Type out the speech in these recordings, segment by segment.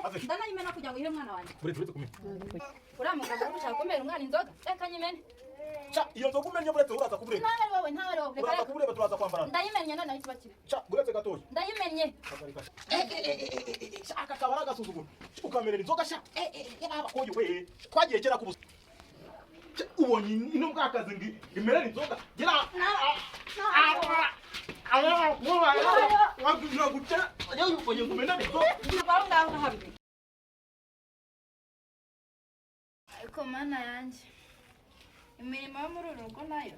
Ave. Ndanayimena kugira ngo ihe umwana wanjye. Buretse, buretse kumena. Uriya mugabo uri gushaka kumera umwana inzoga, reka nyimene. Ca, iyo nzoga umennye, buretse uraza kubureba. Ntawe ari wowe, ntawe ari wowe, reka. Uraza Reka. kubureba, turaza kwambarana. Ndayimennye noneho ikiba kibi. Ca, buretse gatoya. Ndayimennye. Hagarika. Sha, aka kaba ari agasuzuguro, ukamenera inzoga. Sha, yaba koye we, twagiye kera kubusa. Sha, ubonye ino bwakazi ngi imerera inzoga gera. Wagira gutya ubonye ngo umenere inzoga. Aho ngaho habiri. Ariko Mana yanjye, imirimo yo muri uru rugo nayo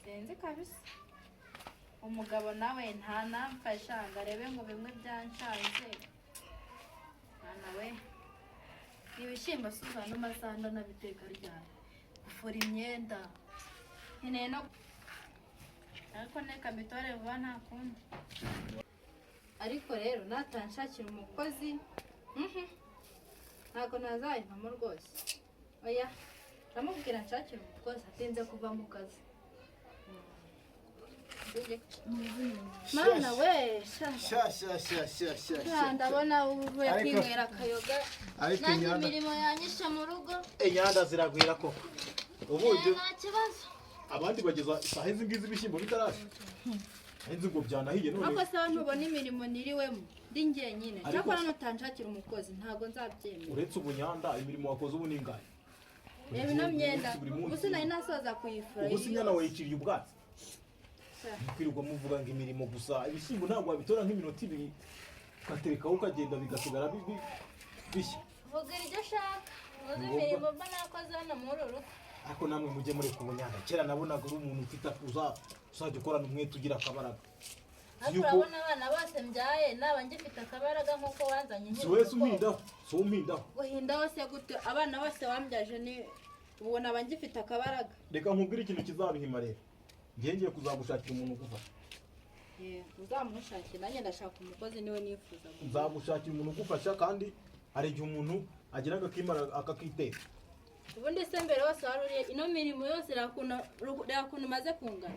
sinzi kabisa. Umugabo nawe ntanamfasha ngo arebe ngo bimwe byanshanze. Mwana we, ibishyimbo si uzana amasanda nabiteka ryari? Gufura imyenda nkeneye no, ariko neka mbitore vuba, nta kundi. Ariko rero natanshakira umukozi, ntabwo nazayivamo rwose. Oya, ndamubwira nshakira umukozi, atinze kuva mu kazi. Mana we, sha. Sha sha sha sha sha. Sha, ndabona uvuye kwinywera akayoga. Ariko nanjye inyanda imirimo yanyishe mu rugo. Inyanda ziragwira koko ubu. Nta kibazo. Abandi bageza isaha izi ngizi ibishyimbo bitarashya, nzi ngo byanahiye none. Ariko se ntubona imirimo niriwemo ndi njyenyine? Ariko Cyakora nutanshakira umukozi ntabwo nzabyemera. Uretse ubunyanda, imirimo wakoze ubu ni ingahe? Reba ino myenda. Buri munsi. Ubu sinari nasoza kuyifura Ubu si iyi inyana yose. wayiciriye ubwatsi. Sha. Kwirirwa muvuga ngo imirimo gusa, ibishyimbo ntabwo wabitora nk'iminota 2 ugaterekaho ukagenda bigasigara bishya? Vuga iryo ushaka uzi. Ni ngombwa. Imirimo mba nakoze hano muri uru rugo. Ariko namwe mujye mureka ubunyanda. Kera nabonaga uri umuntu ufite uzajya ukorana umwete, ugira akabaraga. Ariko urabona abana bose mbyaye naba ngifite akabaraga nk'uko wanzanye Si nkiri wese umukobwa? umpindaho, si umpindaho. Guhindaho se gute? Abana bose wambyaje ni ubwo naba ngifite akabaraga? Reka nkubwire ikintu kizabihima rero. Ngiye kuzagushakira umuntu ugufasha. Yego, uzamushakire, nanjye ndashaka umukozi, niwe nifuza. Nzagushakira umuntu ugufasha, kandi hari igihe umuntu agira agakimara akakitera. Ubundi se mbere hose wari uriye? Ino mirimo yose reba ukuntu umaze kungana.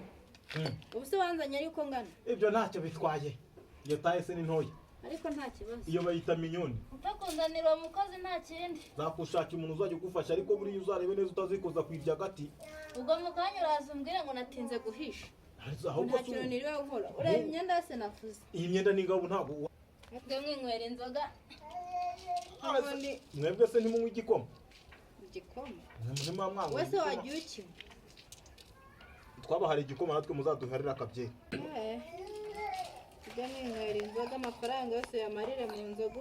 Ubu se wanzanye ariko ngana? Ibyo ntacyo bitwaye, iyo taye se ni ntoya. Ariko nta kibazo. Iyo bayita mignonne. Upfa kunzanira uwo mukozi, nta kindi. Nzagushakira umuntu uzajya ugufasha, ariko buriya uzarebe neza utazikoza ku irya gati. Ubwo mu kanya uraza umbwire ngo natinze guhisha. Ahubwo Nta si kintu ubu. niriwe nkora. Ureba imyenda yose nafuze. Iyi myenda ni ingabo, ntabwo Mwe mwinywera inzoga ubundi. Mwebwe se ntimunywa igikoma? Igikoma? Mwe munywa mwanywa Wese igikoma? wagiye ukinywa. Twabahariye igikoma, natwe muzaduharire akabyeri. Tujya mwinywera inzoga, amafaranga yose yamarire mu nzoga.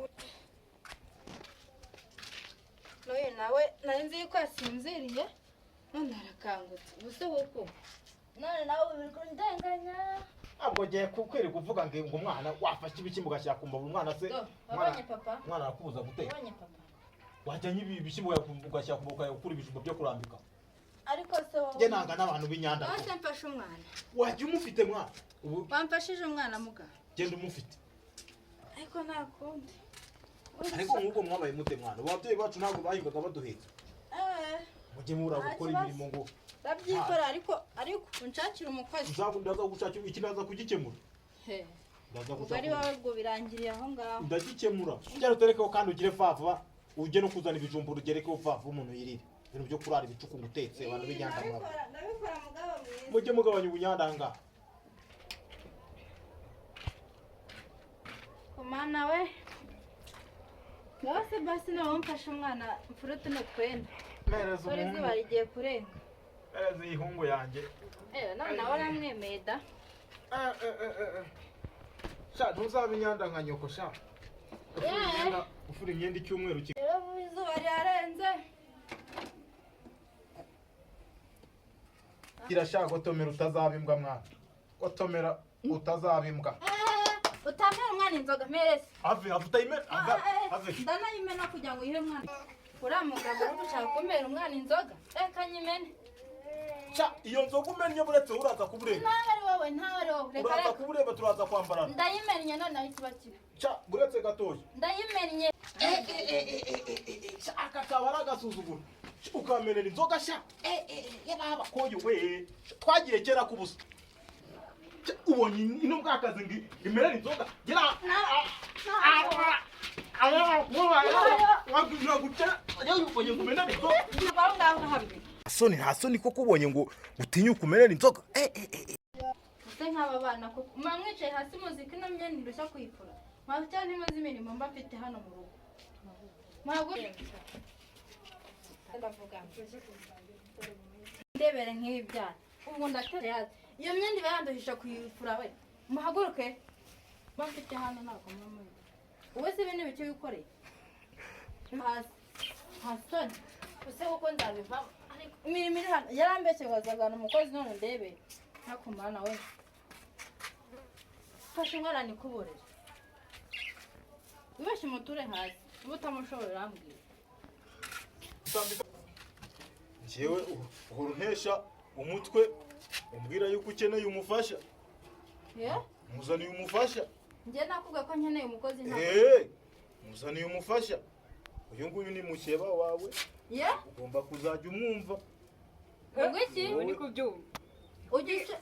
N'uyu nawe nari nzi yuko yasinziriye, none arakangutse. Ubu se kuko none nawe uri kundenganya. Ntabwo ngiye kwirirwa uvuga ngo umwana wafashe ibishyimbo ugashyira ku mbavu umwana se. Do, wabonye papa? Umwana arakubuza guteka. Wabonye papa? Wajyanye ibi bishyimbo ugashyira ku mbavu, ukajya gukura ibijumba byo kurambika. Ariko se wowe Njye nanga n'abantu b'inyanda. Wowe se mfashe umwana? Wajya umufite mwana ubu. Wamfashije umwana muga. Genda umufite. Ariko nta kundi. Ariko nk'ubwo mwabaye mute mwana? Ubu ababyeyi bacu ntabwo bahingaga baduhetse. Mujye mubura Nta gukora kibazo. imirimo ngo Ndabyikora, ariko unshakire umukozi. Ndaza gushakira iki, ndaza kugikemura. He. Ndaza Ubwo ari gushaka. wowe, ubwo birangiriye aho ngaho. Ndagikemura. Ujya uterekeho kandi ugire vuba vuba, ujye no kuzana ibijumba urugerekeho vuba vuba umuntu yirire. Ibintu byo kurara ibicuku ngo utetse, abantu b'inyanda muraba. Ndabikora mugabo mwiza. Mujye mugabanya ubunyandanga. Kumana we, ngaho se basi nawe mfashe umwana mfure tuno twenda. Mpereza. Dore izuba rigiye kurenga. Mpereza iyi hungu yanjye. Ewe, none nawe aramwemeye da. Sha, ntuzaba inyanda nka nyoko sha. Ufura imyenda icyumweru Rero vuba, izuba rirarenze. Kigira sha, gotomera utazaba imbwa mwana, gotomera utazaba imbwa. Utampera umwana inzoga, mpereze. Ave, ave, utayimena, ave, ave. Ndanayimena kugira ngo uyihe umwana. Uriya mugabo uri gushaka kumpera umwana inzoga, reka nyimene. Sha, iyo nzoga umennye, buretse uraza kubureba. Ntawe ari wowe, ntawe ari wowe, reka. Uraza Reka. kubureba, turaza kwambarana. Ndayimennye noneho ikiba kibi. Sha, buretse gatoya. Ndayimennye. Sha, aka kaba ari agasuzuguro, ukamenera inzoga. Sha, yababa koye we, twagiye kera kubusa. Sha, ubonye ino bwakazi ngi imerera inzoga gera. Ubonye ngo umenere inzoga. Aho ngaho hamwe. Soni, nta soni koko ubonye ngo utinyuke umenere inzoga. Ese nk'aba bana koko muba mwicaye hasi, muzi ko ino myenda ndushya kuyifura? Mwaba cyangwa ntimuzi imirimo mba mfite hano mu rugo? Ntabwo ndavuga, ndebere nk'ibi byana. Ubu ndatera hasi, iyo myenda iba yanduhisha kuyifura. We, muhaguruke, mba mfite hano ntabwo muba muri. Ubu se ibi ni ibiki wikoreye hasi? Nta soni use kuko nzabivamo, ariko imirimo iri hano yarambeshye ngo azazana umukozi, none ndebe ntakumana. We, fasha umwana nikuburire, wibeshye umuture hasi, niba utamushobora urambwira. Njyewe uhora untesha umutwe, umbwira yuko ukeneye umufasha. Ye? Muzaniye umufasha. Njye nakubwiye ko nkeneye umukozi? Ntabwo. Muzaniye umufasha. Uyu nguyu ni mukeba wawe. Ye? Ugomba kuzajya umwumva. Ubwo iki? Wowe Uri kubyumva? Ujya uce.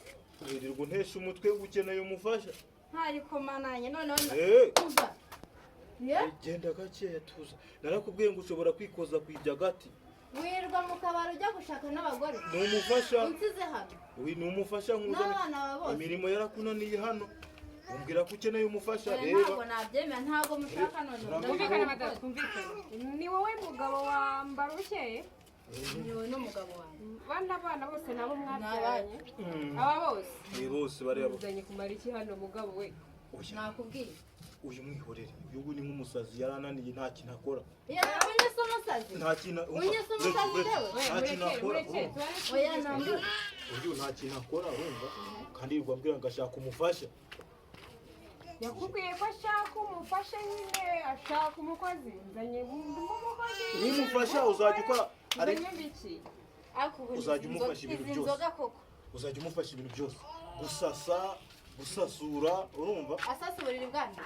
Wirirwa untesha umutwe ngo ukeneye umufasha. Ntarikomananye noneho. Eh, Umva ye. Genda gakeya, tuza. Narakubwiye ngo ushobora kwikoza ku ijagati. Wirirwa mu kabari ujya gushaka n'abagore. Ni umufasha. Unsize hano. Uyu ni umufasha nkuzaniye. N'abana ba bose. Imirimo yarakunaniye hano, umbwira ko ukeneye umufasha. Oya, Reba. ntabwo nabyemera, ntabwo mushaka noneho. Twumvikane madamu, twumvikane. Ni wowe mugabo wa Mbarukeye? Ni wowe n'umugabo wanjye. Bana, abana bose nabo mwabyaranye? Mm. Aba bose? Eh, bose bareba. Uzanye kumara iki hano, mugabo we? Oya. Nakubwiye. Uyu mwihorere, uyu nguyu ni nk'umusazi, yarananiye, nta kintu akora. Unyise umusazi? Nta kintu, umva, Unyise uretse, umusazi? uretse, Yewe. nta kintu Mureke, akora. mureke. Urumva? Oya, ntabwo. Uyu nta kintu akora, urumva? Kandi yirirwa ambwira ngo ashaka umufasha. Yakubwiye ko ashaka umufasha nyine, ashaka umukozi. Nzanye umukozi. Umufasha uzajya ukora Nzanye mbiki? Ariko ubu Uzajya izi umufasha ibintu izi byose. nzoga koko. Uzajya umufasha ibintu byose, gusasa, gusasura, urumva? Asasa uburiri bwanjye?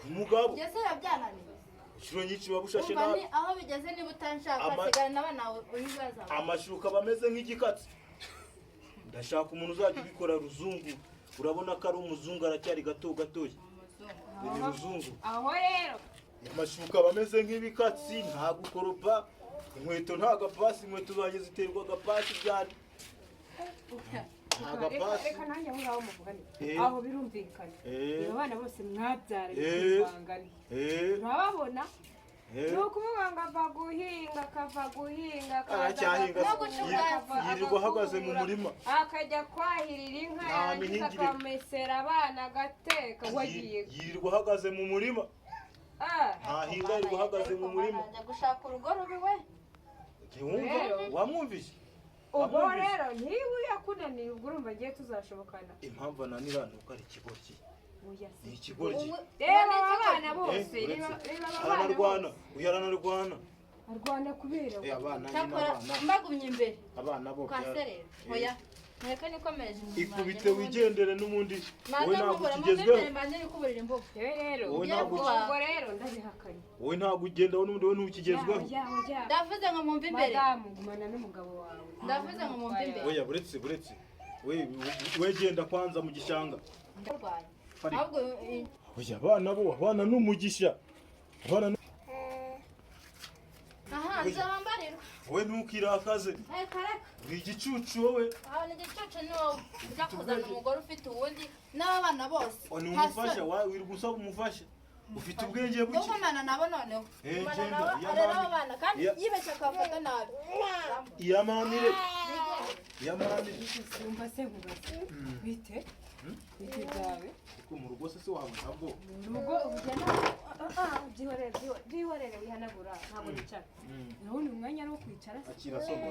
Umugabo. Njye se biba byananiye? Inshuro nyinshi buba bushashe Umva, nabi. ni aho bigeze, niba utanshaka sigara n'abana bawe ibibazo. Amashuka aba ameze nk'igikatsi. Ndashaka umuntu uzajya ubikora ruzungu. Urabona ko ari umuzungu, aracyari gato gatoya, ni ruzungu. Aho rero. Amashuka aba ameze nk'ibikatsi, nta gukoropa, inkweto nta gapasi, inkweto zanjye ziterwa agapasi byari nta Reka, gapasi. reka nanjye aho ngaho muvugane. Eh. Aho birumvikana. Eh. Aba bana bose mwabyaranye Eh. bangana? Eh, Urababona? eh. Ni ukuvuga ngo ava guhinga, akava guhinga, akaza Aracyahinga. No guca ubwatsi. Yirirwa ahagaze mu murima. Akajya kwahirira inka, Nta yarangiza mihingire. akamesera abana, agateka, wagiye. Yirirwa ahagaze mu murima. Ah, Ntahinga, yirirwa ahagaze mu murima. Njya gushaka urugo rubi we. Ntiwumva? Rero. Wamwumvise? Ubwo Wamwumvise? rero niba yakunaniye, ubwo urumva ngiye tuzashobokana? Impamvu ananira ni uko ari ikigoryi. Oya, Ni ikigoryi. reba aba bana bose. Eh, Reba, uretse. reba aba bana Aranarwana. bose. Uyu aranarwana. Arwana kubera Eh, abana nyine. Cyakora Abana mbagumye imbere abana bo kwa serera. Eh. Oya, mureke nikomereje imirimo yanjye Ikubite n'ubundi. wigendere n'ubundi wowe Manze ntabwo nkubura mu ukigezweho. imbere, mbanze nikuburira imbuga. Yewe rero. Wowe ntabwo Ubwo rero ndabihakanye. Wowe ntabwo ugenda, wowe n'ubundi wowe ntukigezweho. Oya, oya. Ndavuze ngo mwumve imbere. Madamu, gumana n'umugabo wawe. Ndavuze ngo mwumve imbere. Oya, buretse, buretse, we we genda kwanza mu gishanga. Ndarwanya. Fari. Ahubwo Oya, abana bo, abana n'umugisha, abana aha nzabambarirwa. Wowe ntukirakaze. Reka, reka. Uri igicucu wowe. Aho ni igicucu, ni wowe ujya kuzana umugore ufite uwundi n'aba bana bose. Ni Nta umufasha. soni. Wirirwa usaba umufasha, ufite ubwenge buke. Gumana nabo noneho. Eh, Gumana genda, nabo, iya arera mami. abo bana kandi yibeshye akabafata nabi. Iyamamire, iyamamire. Wumva se nkubaze, bite bite byawe? Ariko mu rugo se wawe ntabwo Urugo ugenda, byihorere, byihorere, wihanagura, ntabwo nicara. Urabona umwanya ari uwo kwicara se? Akira soma,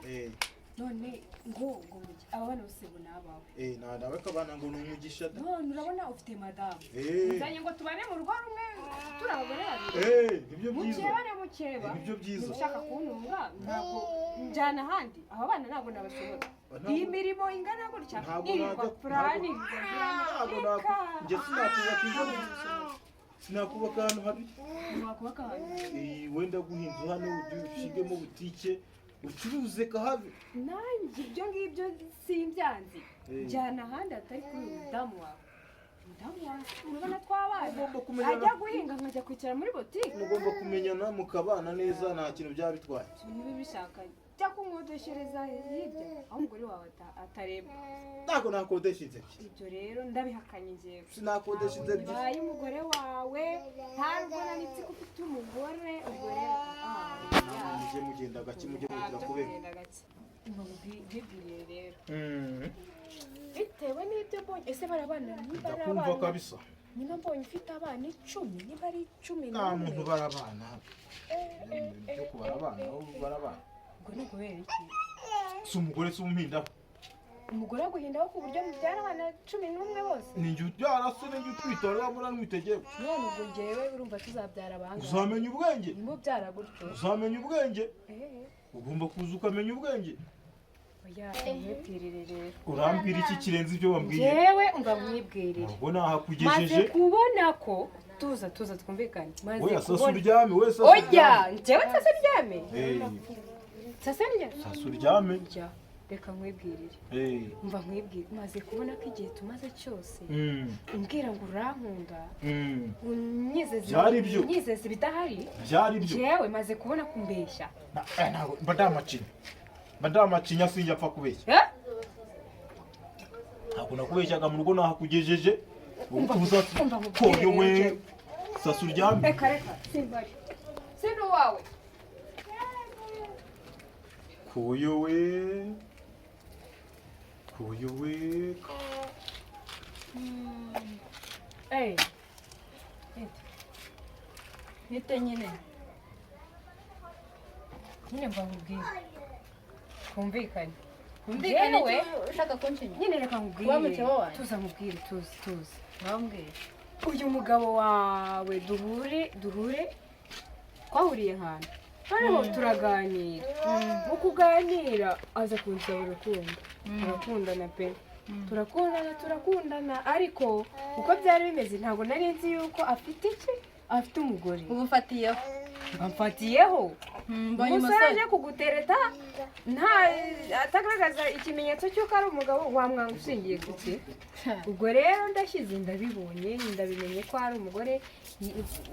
eh. None ngo mujye aba bana bose ngo ni abawe? Eh, na nawe kabana ngo ni umugisha da. None urabona ufite madamu. Eh. Nzanye ngo tubane mu rugo rumwe turi abagore babiri. Eh, nibyo byiza. Mukeba na mukeba. Eh, nibyo byiza. Niba ushaka kuntunga, ntabwo njyana ahandi, aba bana ntabwo nabashobora. Ntabwo- Iyi mirimo ingana gutya, Ntabwo nirirwa purani. Ntabwo ntabwo njye sinakubaka inzu, sinakubaka ahantu habi. Wakubaka ahantu? Eh, wenda guha inzu hano, ujye ushingemo butike, ucuruze kahave. Nanjye ibyo ngibyo simbyanze. Eh. Njyana ahandi hatari kuri uyu mudamu wawe. Umudamu wawe urabona twabana, Mugomba kumenyana. Ajya guhinga nkajya kwicara muri botike. Mugomba kumenyana mukabana neza, nta kintu byaba bitwaye. Niba ubishaka jya kunkodeshereza hirya aho umugore wawe atareba. Ntabwo nakodesha inzu ebyiri. Ibyo rero ndabihakanye njyewe. Sinakodesha inzu ebyiri. Ubaye umugore wawe, ntabwo nari nzi ko ufite umugore. Ubwo rero Mujye mugenda gake, mujye mugira kubera kugenda gake. Nkibwiriye rero, bitewe n'ibyo mbonye, ese barabana niba ari Ndakumva abana kabisa. Niba mbonye ufite abana 10, niba ari cumi Nta n'umwe. muntu barabana, byo kubara abana aho barabana. Ubwo ni ukubera iki? Si umugore, si umuhindaho. Umugore aguhindaho ku buryo mubyara abana 11 bose? Ni njye ubyara se, ni njye utwita, rero muranwitegeye. None ubwo njyewe urumva tuzabyara abangahe? Uzamenya ubwenge. Niba ubyara gutyo. Uzamenya ubwenge. Eee. Ugomba kuza ukamenya ubwenge. Oya, mwibwirire rero. Urambwira iki kirenze ibyo wambwiye? Njyewe umva mwibwirire. Ubwo Maze nahakugejeje. kubona ko, tuza, tuza twumvikane, maze We sasa kubona uryame, we sasa. Oya, njyewe nsase ndyame? Eh. Nsase ndyame? Sasa uryame. Oya, reka nkwibwirire. Eh. Umva nkwibwire, maze kubona ko igihe tumaze cyose umbwira ngo urankunda, unyizeza Byari byo. unyizeza ibidahari. Byari byo. Njyewe maze kubona kumbeshya. Ntabwo mba ndamacinya, mba ndamacinya, sinjya apfa kubeshya. Eh? Ntabwo nakubeshyaga, mu rugo nahakugejeje. Umva, Ubu umva nkubwire koyo we. rero. Sasa uryame. Reka, reka, simbari, sindi uwawe. Koyo we, koyo we. Eh, Bite nyine? Nyine mba nkubwire, twumvikane. Kumvikane. Njyewe- Icyo ushaka kunshinya? Nyine reka nkubwire. Kuba mukeba wanjye? Tuza nkubwire, tuza, tuza. Wambwira. Uyu mugabo wawe duhure twahuriye ahantu, noneho turaganira. Mu kuganira aza kunsaba urukundo, turakundana pe, turakundana, turakundana, ariko uko byari bimeze ntabwo nari nzi yuko afite iki, afite umugore. Ubu ufatiyeho? Bamfatiyeho. Mbonye Umusore umusore. aje kugutereta nta atagaragaza ikimenyetso cy'uko ari umugabo, wamwanga ushingiye ku ki? Ubwo rero ndashyize, ndabibonye, ndabimenye ko ari umugore,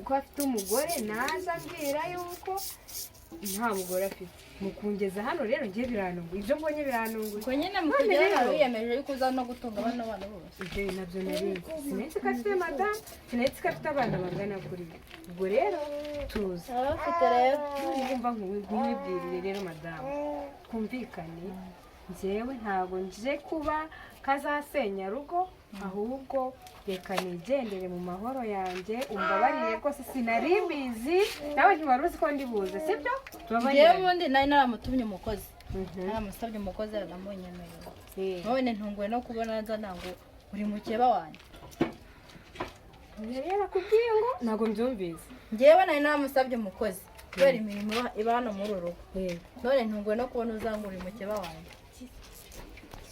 ko afite umugore. Naza ambwira yuko nta mugore afite. Mu kungeza hano rero ngiye biranunguye, ibyo mbonye biranunguye. Ubwo nyine mu None kugera rero- hano wiyemeje yuko uza no gutunga bano bana bose? Ibyo nabyo nari nzi, sinzi ko afite madamu, sinzi ko afite abana bangana kuriya. Ubwo rero tuza. Arabafite rero. Numva nkwibwirire rero madamu, twumvikane. Njyewe ntabwo nje kuba kazasenya rugo, ahubwo reka nigendere mu mahoro yanjye. Umbabarire rwose, sinari mbizi, nawe ntiwari uzi ko ndi buze, sibyo? Njyewe Tubabarire. ubundi nari naramutumye umukozi, naramusabye umukozi aramunyemerera. None ntunguwe no kubona nza ntabwo uri mukeba wanjye. Yari yarakubwiye ngo? Ntabwo mbyumvise. Njyewe nari naramusabye umukozi kubera imirimo iba hano muri uru rugo. None ntunguwe no kubona uza ngo uri mukeba wanjye.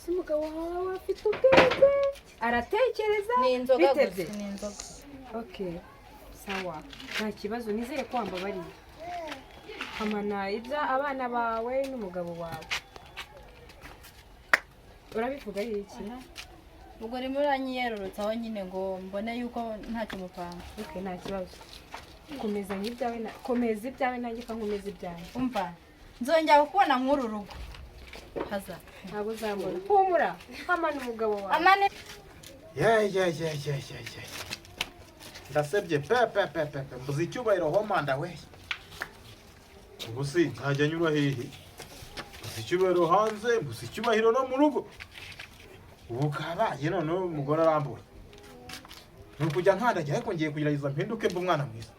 Ese umugabo wawe afite ubwenge, aratekereza? Ni inzoga Bitebye. gusa, ni inzoga. Okay, sawa, nta kibazo. Nizere ko wambabariye. Hamana ibya abana bawe n'umugabo wawe. Urabivuga ari iki? Ubwo urimo uranyiyerurutsaho nyine ngo mbone yuko ntacyo mupanga. Okay, nta kibazo. Komezanya ibyawe na komeza ibyawe, nanjye ko nkomeza ibyanjye. Umva, nzongera kukubona nk'uru rugo haza. Ntabwo uzambona, humura. Hamana umugabo wawe. Amane. Ye ye ye ye ye ye, ndasebye pe pe pe pe pe, mbuze icyubahiro homanda we. Ubu si nzajya nyura hehe? Mbuze icyubahiro hanze, mbuze icyubahiro no mu rugo. Ubu kabaye noneho umugore arambura, ni ukujya nkandagira, ariko ngiye kugerageza mpinduke mbe umwana mwiza.